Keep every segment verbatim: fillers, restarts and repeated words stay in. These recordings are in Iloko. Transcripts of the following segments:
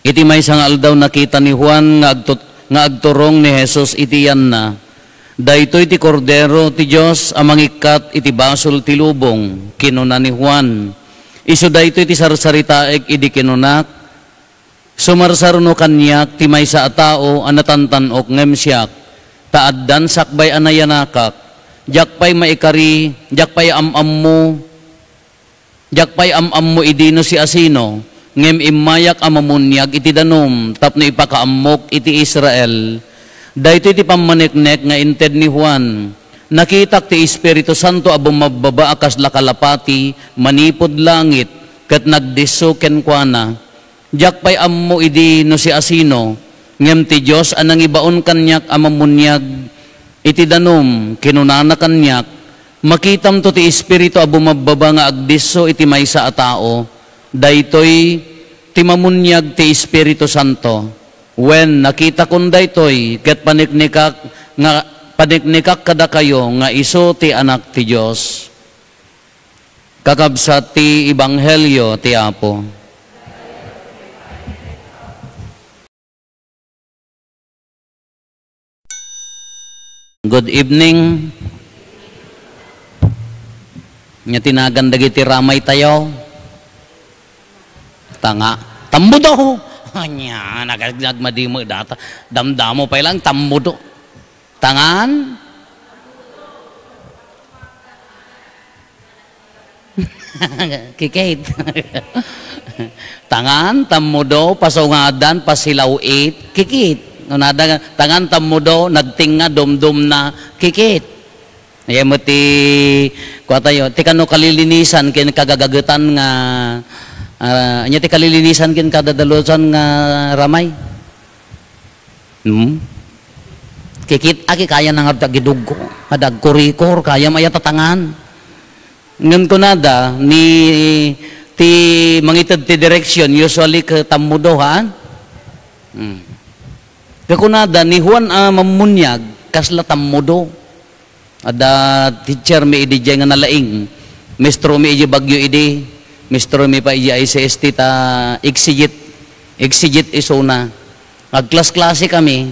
Iti maysa nga aldaw, nakita ni Juan nga agtut-, nga agturong ni Jesus iti yanna. "Daytoy ti Kordero ti Dios a mangikkat iti basol ti lubong," kinuna ni Juan. Isu daytoy ti sarsaritaek idi kinunak, "Sumarsaruno kaniak ti maysa a tao a natantan-ok ngem siak, ta addan sakbay a nayanakak. Diak pay maikari, diak pay am-ammo, diak pay am-ammo idi no siasino, ngem immayak a mamuniag iti danum tapno ipakaammok iti Israel." Daytoy ti pammaneknek nga inted ni Juan. Nakitak ti Espiritu Santo a bumabbaba a kasla kalapati manipud langit, ket nagdisso kenkuana. Diak pay ammo idi no siasino, ngem ti Dios a nangibaon kaniak a mamuniag iti danum, kinunana kaniak, "Makitamto ti Espiritu a bumabbaba nga agdisso iti maysa a tao. Daytoy ti mamuniag ti Espiritu Santo." Wen, nakitakon daytoy, ket paniknikak nga, paniknikak kadakayo nga isu ti Anak ti Dios. Kakabsat ti ebanghelio ti Apo. Good evening. Nya ti nagan dagiti ramay tayo. Tanga, tammudo. Anya, nag-, nagmadimo data. Damdamo pay lang, tammudo. Tangan? Kikit. Tangan, tammudo, pasungadan, pasilaw-it, kikit. Ngunada nga, tangan, tammudo, nagtinga, dumdumna, kikit. Aya met ti, kua tayo, ti kano kalilinisan ken kagagagetan nga, ah, anya ti kalilinisan ken kadadalusan nga ramay? Hmm? Kikit-, aki kaya na nga agiduggo, adda agkurikor, kaya maya tatangan. Ngem kunada, ni, ti mangited ti direksyon, usually ket tammudo, haan? Hmm. Ket kunada, ni Juan a Mammuniag, kasla tammudo. Adda teacher mi idi diay nga nalaing. Maestro mi idi Baguio idi. Maestro mi pay idi I C S T ta exegete. Exegete isuna. Agklas-klase kami.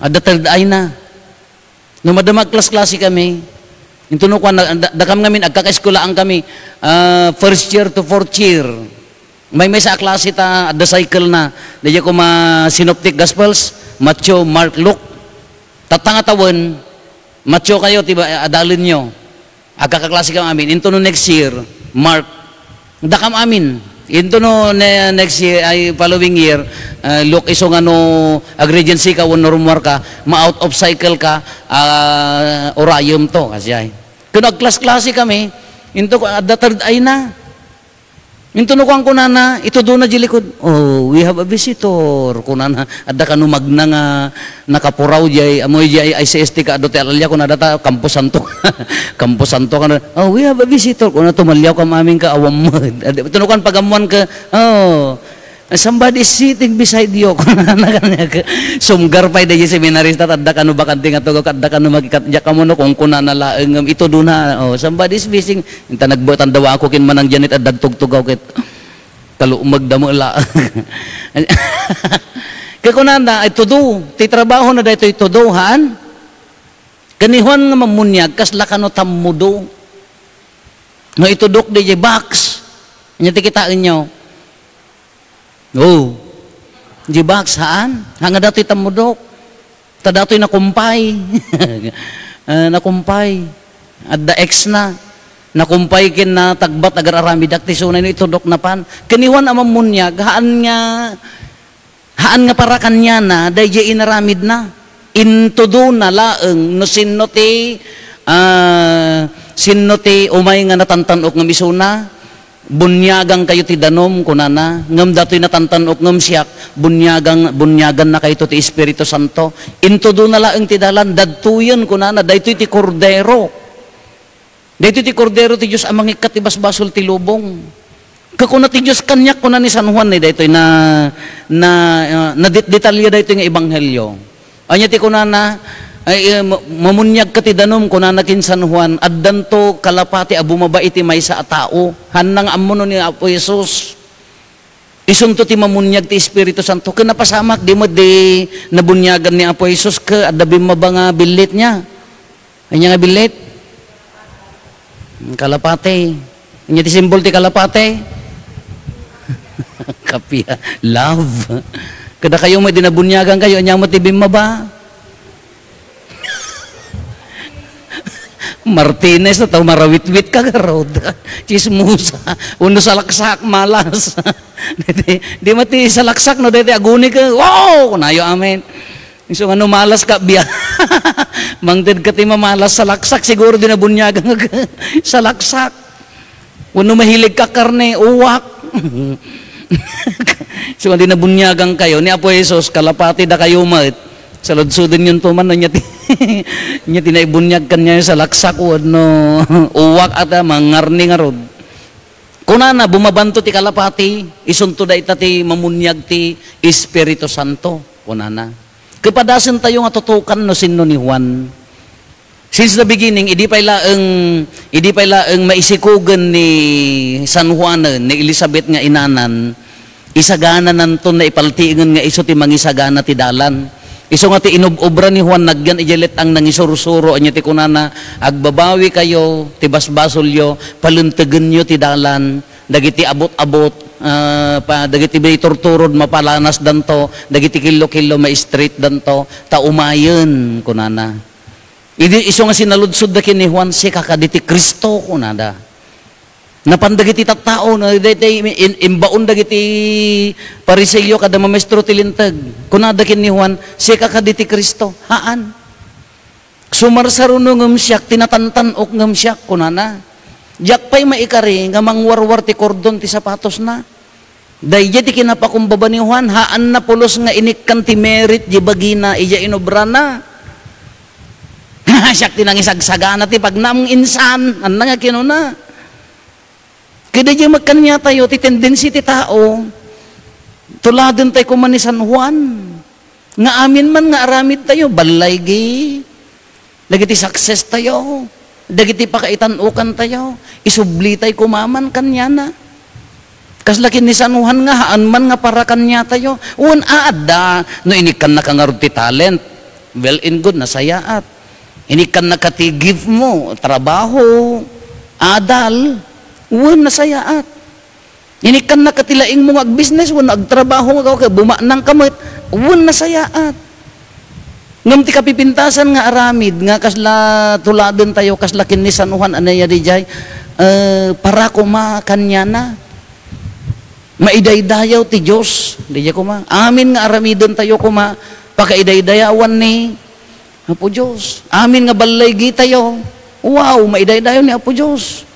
Adda third eye na. No madama agklas-klase kami. Intono kuan, da-, dakam ngamin, agkakaeskuelaan kami. Ah, first year to fourth year. Maymaysa a klase ta adda cycle na. Daydiay koma Synoptic Gospels, Matthew, Mark, Luke. Tatta nga tawen, Matthew kayo ti ba-, adalenyo. Agkakaklase kam amin. Into no next year, Mark. Dakam amin. Into no ne-, next year, ay following year, ah, Luke, isu nga no ag-regency ka wenno rumuar ka, ma-out of cycle ka, ah, urayem to, kasi ay. Kuno agklas-klase kami, into ko, adda third eye na. Intono kuan kunana, itudona diay likod. "Oh, we have a visitor," kunana. Adda kano magna nga nakapuraw diay, ammoy diay I C S T ka, adu ti alalya, kunada ta, Camposanto. Camposanto ka na, "Oh, we have a visitor," kuna, tumaliaw kam amin ka, awan met. Adda, intono kuan pagammoan ka, "Oh, somebody is sitting beside you," kunana kaniak. Sumgar pay diay seminarista, adda kano bakante nga tugaw, adda kano makikat-, diak ammo no kunkunana laeng, itudona, "Oh, somebody is visiting." Inta nagbuetan daw ako kin Manang Janet, adda agtugtugaw ket kalumeg da met la. Ket kunana, "Ay, tudo. Ti trabahona daytoy tudo, haan?" Ken ni Juan nga Mammuniag, kasla kano tammudo. No itudok diay box, ania ti kitaenyo? Oh. Di box, haan? Haan nga datoy tammudok. Ta datoy nakumpay. Ah, nakumpay. Adda X na. Nakumpay ken natagbat agar-aramid. Dak ti sunay no itudok na pan. Ken ni Juan a Mammuniag, haan nga, haan nga para kaniana, daydiay inaramidna. Intudona laeng no sinno ti, ah, sinno ti umay nga natantan-ok ngem isuna. "Buniagankayo ti danum," kunana, ngem datoy natantan-ok ngem siak, buniagan, buniagannakayto ti Espiritu Santo. Intudona laeng ti dalan, "Dadtoyen," kunana, "daytoy ti Kordero. Daytoy ti Kordero ti Dios a mangikkat ti basbasol ti lubong." Ket kuna ti Dios kaniak, kuna ni San Juan, ni daytoy na, na, ah, nadetdetalya daytoy nga ebanghelio. Ania ti kunana, ay, eh, ma-, "Mamuniagka ti danum," kunana ken San Juan, "Addanto kalapati a bumaba iti maysa a tao." Haanna nga ammo no ni Apo Jesus. Isunto ti mamuniag ti Espiritu Santo. Ken napasamak, di met di nabuniagan ni Apo Jesus ket adda bimmaba nga billit niya. Ania nga billit? Kalapati. Ania ti simbol ti kalapati? Kapia. Love. Kada kayo met di nabuniagan kayo, ania met ti bimmaba? Martinez, ta marawitwit ka garud. Chismosa. Uno salaksak, malas. Di, di mati salaksak, no, deti aguni ka. Wow! Kunayo, amen. Isu nga no malas ka, biya. Mangted ka ti mamalas, salaksak, siguro di nabunyagan nga salaksak. Wenno mahilig ka karne, uwak. So, di nabunyagan kayo. Ni Apo Jesus, kalapati da kayo met. Saludsuden yun to man, no, nya ti, nya ti naibunyag kanya sa laksak, wenno uwak ata, mangarni ngarud. Kunana, bumabanto ti kalapati, isunto da ita ti mamunyag ti Espiritu Santo. Kunana. Kapadasen tayo nga tutukan no sinno ni Juan. Since the beginning, idi pay laeng, idi pay laeng maisikogen ni San Juanen, ni Elizabeth nga inanan, isaganananton naipaltiengen nga isu ti mangisagana ti dalan. Isu nga ti inub-obra ni Juan nagyan idiay let-ang nangisursuro, ania ti kunana, "Agbabawi kayo, ti basbasolyo, palentegenyo ti dalan, dagiti abot-abot, ah, pa, dagiti biturturod mapalanasdanto, dagiti killo-killo ma-straightdanto, ta umayen," kunana. Idi isu nga sinaludsodda ken ni Juan, "Sika kadi ti Cristo?" kunada. Napan dagiti tattao, na, daytoy in-, imbaon dagiti Fariseo kada mamaestro ti Linteg. Kunada ken ni Juan, "Sika kadi ti Cristo?" "Haan. Sumarsaruno ngem siak, ti natantan-ok ngem siak," kunana. "Diak pay maikari nga mangwarwar ti kordon ti sapatosna." Daydiay ti kinapakumbaba ni Juan, haanna pulos nga inikkan ti merit di bagina, idiay inobrana. "Siak ti nangisagsagana ti pagnaam, insan." Anna nga kinuna. Kadaydiay met kaniatayo ti tendency ti tao. Tuladen tayo koma ni San Juan. Nga amin man nga aramid tayo, ballaygi, dagiti success tayo, dagiti pakaitan-okan tayo, isubli tay kumaman kaniana. Kasla ken ni San Juan nga haan man nga para kaniatayo. Wen, aadda, no inikkannaka ngarud ti talent, well and good, nasayaat. Inikkannaka ti gift mo, trabaho, adal, wen, nasayaat. Inikkannaka ti laingmo nga agbisnes wenno agtrabaho nga gaw ket bumaknangka met, wen, nasayaat. Ngem ti kapipintasan nga aramid nga kasla tuladen tayo, kasla ken ni San Juan, ania daydiay, eh, para koma kaniana. Maidaydayaw ti Dios, daydiay koma. Amin nga aramiden tayo koma, pakaidaydayawan ni Apo Dios. Amin nga ballaygi tayo. Wow, maidaydayaw ni Apo Dios.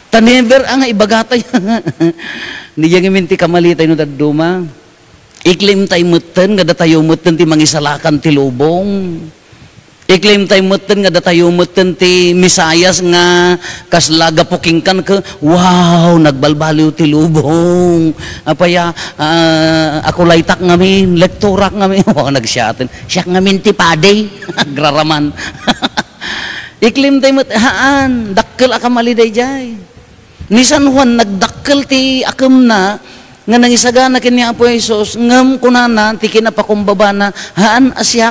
Ta never a nga ibaga tayo. Diay ngamin ti kamali tayo no dadduma. I-claim tayo metten nga datayo metten ti mangisalakan ti lubong. I-claim tayo metten nga datayo metten ti Mesias nga kasla gapu kenka ket, wow, nagbalbaliw ti lubong. Apay a, ah, akulaytak ngamin, lektorak ngamin. Wow, nagsiaten. Siak ngamin ti padi. Agraraman. I-claim tayo met, haan, dakkel a kamali daydiay. Ni San Juan, nagdakkel ti akemna nga nangisagana ken ni Apo Jesus, ngem kunana ti kinapakumbabana, "Haan a siak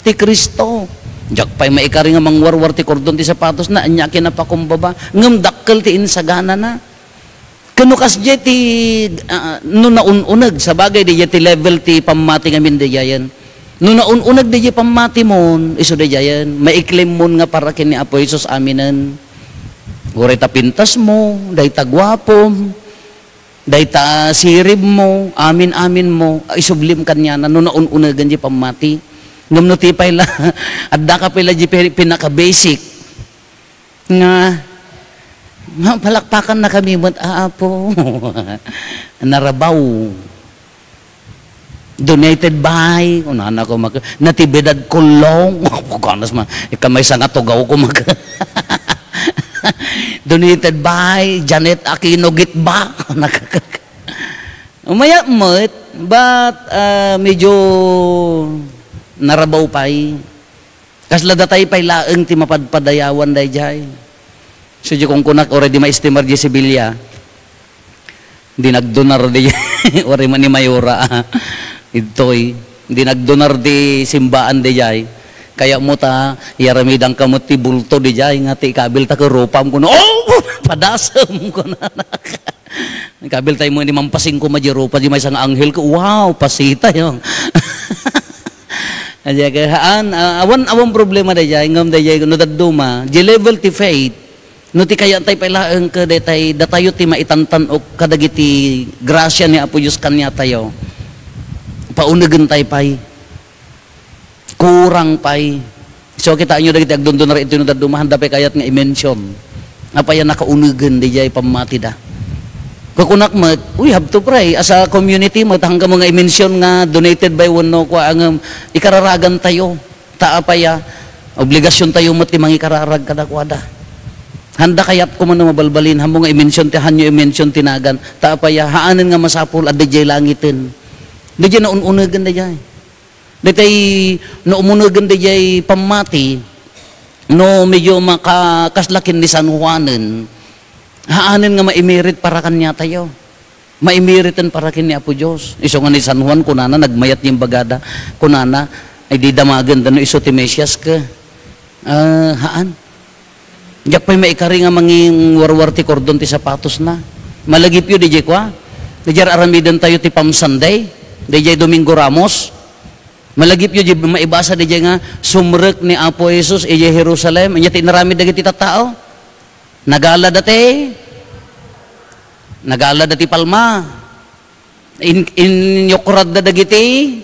ti Cristo." Diak pay maikari nga mangwarwar ti kordon ti sapatosna, ania a kinapakumbaba, ngem dakkel ti insaganana. Ken no kasdiay ti, ah, no naun-uneg, sabagay, daydiay ti level ti pammati ngamin daydiayen. No naun-uneg daydiay pammatimon, isu daydiayen, maiklemmon nga para ken ni Apo Jesus aminen. Uray ta pintasmo, dayta guapom, dayta siribmo, amin-aminmo, isublim kaniana no naun-unegen diay pammati. Ngem no ti pay la, addaka pay la diay pi-, pinaka-basic nga, nga palakpakannakami met, a, Apo. Narabaw. Donated by, kunana ko, mag-, Natividad Colong. Ganas man, ikamaysa nga tugaw ko, mag-, donated by Janet Aquino Gitba. Umayat met, but, ah, medyo narabaw pay. Kasla datay pay laeng ti mapadpadayawan daydiay. So, di kunkunak, already maestimar di Sevilla. Di nagdonar di, waray man ni Mayora, ah. Idtoy, di nagdonar di simbaan di jay. Kaya mo ta, iyaramidan ka mo ti bulto di jay, nga ti ikabil ta ka rupam kuno. Oh! Padasem kuno. Ikabil tayo mo ni mampasing ko ma di rupa, di may isang anghel ko. Wow, pasita yun. Aja ka, haan, ah, awan, awan problema di jay, ngam di jay, no dadduma, di level ti faith, no ti kayat tay pay laeng ka, detay, datayo ti maitantan-ok kadagiti grasia ni Apo Dios kaniatayo. Paunegen tay pay. Kurang pay. So, kitaenyo dagiti agdundunara iti no dadduma, handa pay kayat nga i-mention. Apay a nakaunegen, di jay pammatida. Kukunak met, we have to pray. As a community, met, hanggang mo nga i-mention nga donated by wenno kua, ngem ikararagan tayo. Ta apay a, obligasyon tayo met ti mangikararag kadakuada. Handa kayat ko man no mabalbalin, hammo nga i-mention ti, hanyo i-mention ti nagan. Ta apay a, haanen nga masapul, adda jay langiten. Di jay naun-unegen, di jay. Detay, no umunegen di jay pammati, no medyo maka-, kasla ken ni San Juanen, haanen nga maimerit para kaniatayo. Maimeriten para ken ni Apo Dios. Isu nga ni San Juan, kunana, nagmayat nga imbagada, kunana, ay di damagen da no isu ti Mesias ka. Ah, haan. Diak pay maikari nga mangingwarwar ti kordon ti sapatosna. Malagipyo di jay kua? Di jay aramiden tayo ti Palm Sunday? Di jay Domingo Ramos? Malagipyo di maibasa di jay nga sumrek ni Apo Jesus idiay Jerusalem? Anya ti inaramid dagiti tattao? Nagala dati. Nagala dati palma. In-, inyukradda dagiti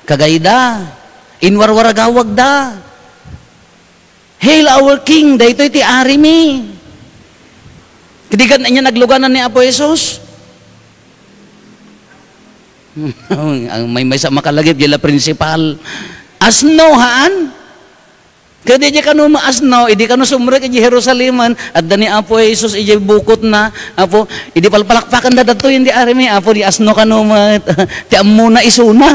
kagayda. Inwarwaragawagda. "Hail our King, daytoy ti Arimi." Kadi ket ania nagluganan ni Apo Jesus? Ang maymaysa makalagip, di la principal. Asno, haan? Kadi di kano maasno, idi kano sumrek iti Jerusalem, adda ni Apo Jesus iti bukotna, Apo, idi palpalakpakan da datoy, indi Arimi, Apo, di asno kano met. Ti ammona isuna.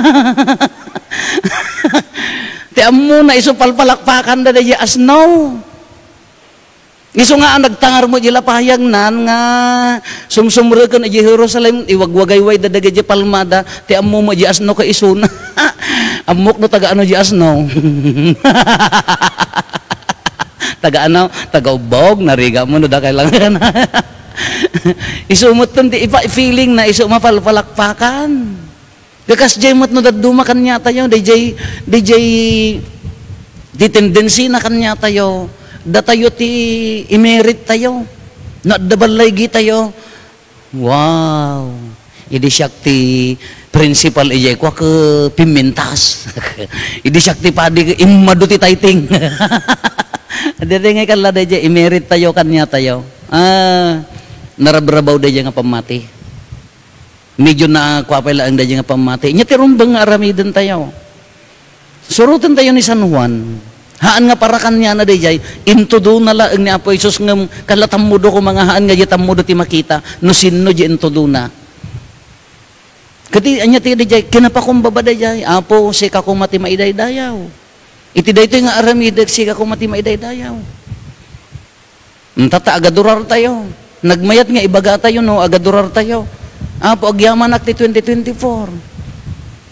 Ti ammona isu palpalakpakan da, di asno. Isu nga nagtangar mo di lapayagnan nga sumsumreken iti Jerusalem, iwagwagayway da dagiti palmada, ti ammo mo di asno ka isuna. Ammok no taga ano di asno. Taga ano, taga Ubbog, nariga mo no da kailangan. Isu met ti ipa-, feeling na isu mapalpalakpakan. Kakas jay met no dadduma kaniatayo, dayjay, dayjay ti tendency na kaniatayo, datayo ti imerit tayo, no adda ballaygi tayo. Wow! Idi siak ti principal, ijay kua ke pimintas. Idi siak ti padi, immadu ti tithing. Dayjay nga ikalla, dayjay imerit tayo kaniatayo. Ah, narabrabaw dayjay nga pammati. Medyo na kua pay laeng dayjay nga pammati. Nya ti rumbeng nga aramiden tayo. Suroten tayo ni San Juan. Haan nga para kaniana dayjay, intudona laeng ni Apo Jesus ngem kala tammudo koma nga haan nga di tammudo ti makita no sinno di intudona. Kadi anya ti dayjay, kinapakumbaba dayjay, "Apo, sika koma ti maidaydayaw. Iti daytoy nga aramidek, sika koma ti maidaydayaw." Enta ta agadurar tayo. Nagmayat nga ibaga tayo, no, agadurar tayo. "Apo, agyamanak ti twenty twenty-four.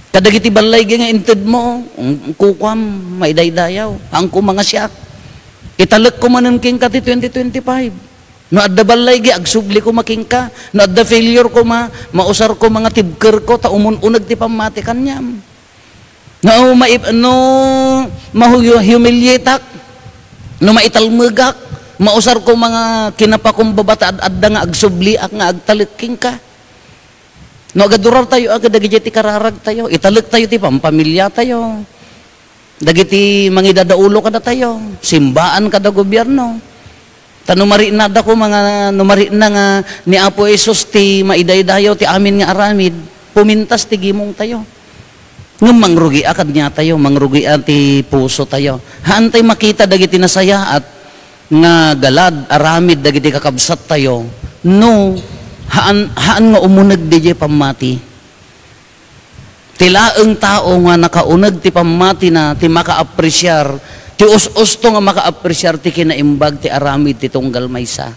Kadagiti ballaygi nga inted mo, um, kukuam, maidaydayaw. Haanko mangasiak. Italekko manen kenka ti twenty twenty-five. No adda ballaygi, agsubliko makenka. No adda failure koma, mausarko manga tibkerko, ta umun-uneg ti pammati kaniam." No, maip-, no mahu-, humiliateak, no maitalmegak, mausarko manga kinapakumbaba ta ad-adda nga agsubliak nga agtalek kenka. No agadurar tayo, aga dagiti ti kararag tayo, italek tayo ti pampamilya tayo. Dagiti mangidadaulo kadatayo, simbaan kada gobierno. Ta no mariknada koma nga, no marikna nga ni Apo Jesus ti maidaydayaw ti amin nga aramid, pumintas ti gimong tayo. Ngem mangrugia kaniatayo, mangrugia ti puso tayo. Haan tay makita dagiti nasayaat nga galad, aramid dagiti kakabsat tayo. No, haan, haan nga umuneg dayjay pammati. Ti laeng tao nga nakauneg ti pammatina ti makaapresiar, ti us-usto nga makaapresiar ti kinaimbag ti aramid ti tunggal maysa.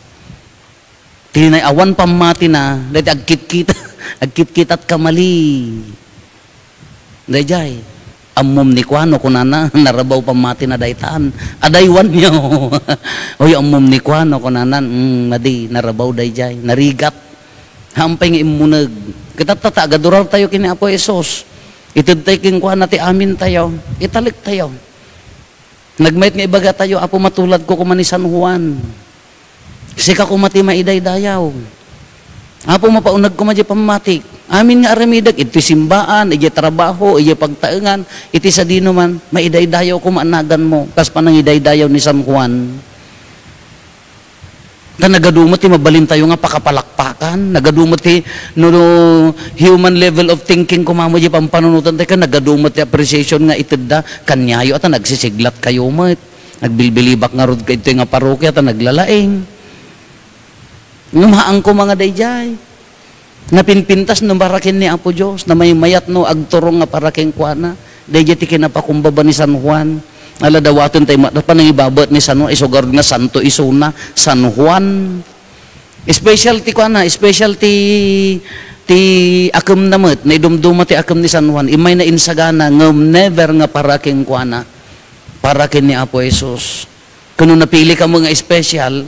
Ti nay awan pammatina, dayta agkitkita, agkitkitat kamali. Dayjay, ammom ni kuano, kunana, narabaw pammatina daytan. Adaywanyo. Oy, ammom ni kuano, kunana, mm, madi, narabaw dayjay, narigat. Hampay nga immuneg. Kitatta, agadurar tayo ken ni Apo Jesus. Ited tayo kenkuana ti amin tayo. Italek tayo. Nagmayat nga ibaga tayo, Apo, matuladko koma ni San Juan. Sika koma ti maidaydayaw. Apo, mapauneg koma di pammatik. Amin nga aramidek, iti simbaan, iti trabaho, iti pagtaengan, iti sadino man, maidaydayaw koma naganmo, kas panangidaydayaw ni San Juan. Ta nagadu met ti mabalin tayo nga pakapalakpakan, nagadu met ti, no, no, human level of thinking koma met di pampanunotan tayo, ken nagadu met ti appreciation nga itedda, kaniayo, ata nagsisiglat kayo met. Nagbilbilibak ngarud kadtoy nga parokia, ta naglalaing. Ngem haan koma nga dayjay. Napinpintas no para ken ni Apo Dios, namaymayat no agturong nga para kenkuana. Dayjay ti kinapakumbaba ni San Juan. Ala, dawaten tayo ma-, panangibabaet ni San Juan, isu garud nga santo isuna, San Juan. Special ti kuana, special ti, ti akemna met, naidumduma ti akem ni San Juan. Immay na insagana, ngem never nga para kenkuana. Para ken ni Apo Jesus. Kuno napili kamo nga special,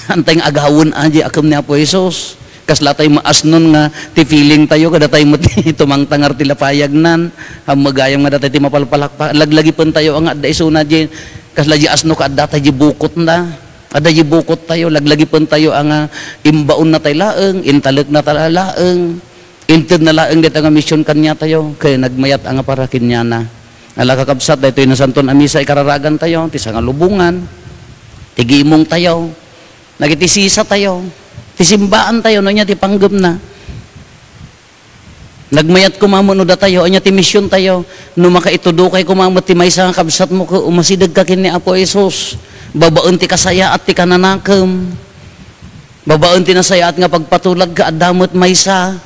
antay nga agawen a di akem ni Apo Jesus. Kasla tay maasnon nga ti feeling tayo, kada tayo met tumangtangar ti lapayagnan. Hammegayam nga datay ti mapalpalakpak. Laglagipen tayo nga adda isuna di, kasla di asno ka adda tay di bukotna. Adda di bukot tayo, laglagipen tayo a nga imbaonna tay laeng, intalekna tay laeng. Intedna laeng dayta nga mision kaniatayo, ket nagmayat a nga para kaniana. Ala, kakabsat, daytoy Nasanton a Misa, ikararagan tayo, ti sangalubongan, ti gimong tayo, dagiti sisa tayo, ti simbaan tayo, no ania ti panggepna. Nagmayat koma met no datayo, ania ti mision tayo, no makaitudokay koma met ti maysa nga kabsatmo, ket umasidegka ken ni Apo Jesus, babaen ti kasayaat ti kananakem. Babaen ti nasayaat nga pagpatulag ket adda met maysa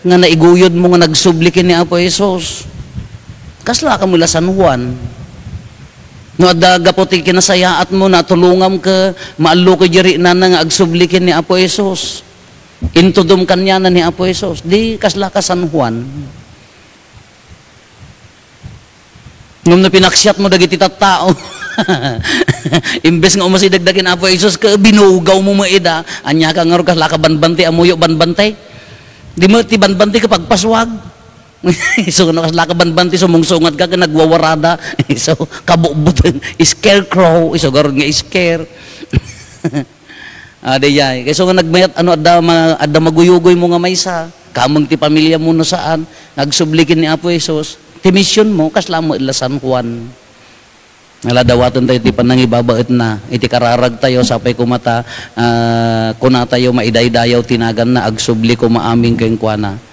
nga naiguyodmo nga nagsubli ken ni Apo Jesus. Kaslaka met la San Juan. No adda gapu ti kinasayaatmo, natulongam ket maallo ket di riknana nga agsubli ken ni Apo Jesus. Intudom kaniana ni Apo Jesus. Di kaslaka San Juan. Ngem no pinaksiatmo dagiti tattao, imbes nga umasidegda ken Apo Jesus, ket binugawmo met ida. Ania ka ngarud, kaslaka banbanti a muyo banbanti? Di met ti banbanti ket pagpasuag. Isu no kaslaka banbanti, sumungsungat ka ket nagwawarada. Isu, kabutbuten, scarecrow, isu garud nga scare. Ah, dayjay. Kayso nga nagmayat, ano, adda ma-, adda maguyugoymo nga maysa, kameng ti pamiliamo no saan, nga agsubli ken ni Apo Jesus, ti misionmo, kasla met la San Juan. Ala, dawaten tayo ti panangibabaetna, iti kararag tayo, sapay koma ta, ah, kuna tayo, maidaydayaw ti naganna, agsubli koma amin kenkuana.